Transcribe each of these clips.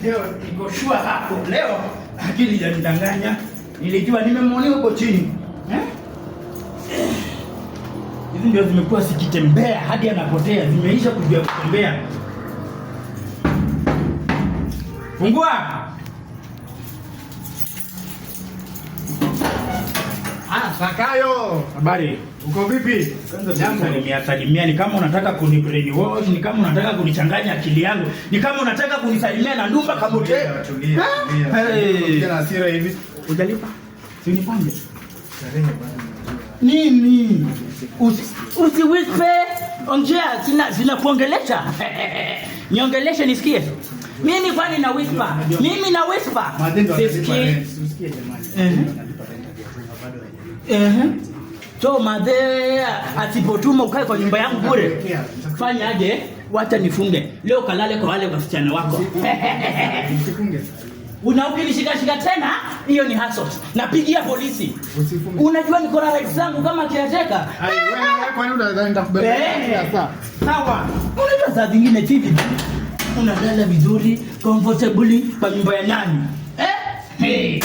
Leo niko sure hapo. Leo akili ijanidanganya. Nilijua nimemwonea huko chini. Eh? Hizi ndio zimekuwa zikitembea hadi anapotea, zimeisha kujua kutembea. Fungua! Ah, Sakayo. Habari. Uko vipi? Kwanza salimia salimia, ni kama unataka kuni brainwash, ni kama unataka kunichanganya akili yangu, ni kama unataka kunisalimia na ndumba kama ute. Tulia, tulia. Hey. Tena hasira hivi. Hujalipa? Si unipange. Tarehe bado. Nini? Usi whisper, ongea, sina kuongelesha. Niongeleshe nisikie. Mimi kwani na whisper? Mimi na whisper. Matendo analipa Sisikii. rent. Usikie jamani. Analipa rent hajatuma bado hajalipa. So madhe asipotuma ukae kwa nyumba yangu bure. Fanya aje? Wacha nifunge. Leo kalale kwa wale wasichana wako. Usifunge. Una ukinishikashika tena, hiyo ni assault. Napigia polisi. Usifunge. Unajua niko na rights zangu kama kiateka. Ai, wewe kwani unadhani nitakubeba kila saa? Sawa. Unajua saa zingine hivi unalala vizuri comfortably kwa nyumba ya nani? Eh? Hey.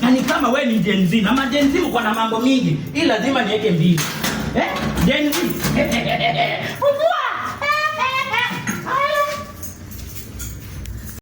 Na ni kama we ni Gen Z na ma Gen Z mko na mambo mingi, hii lazima niweke mbili. Eh? Gen Z.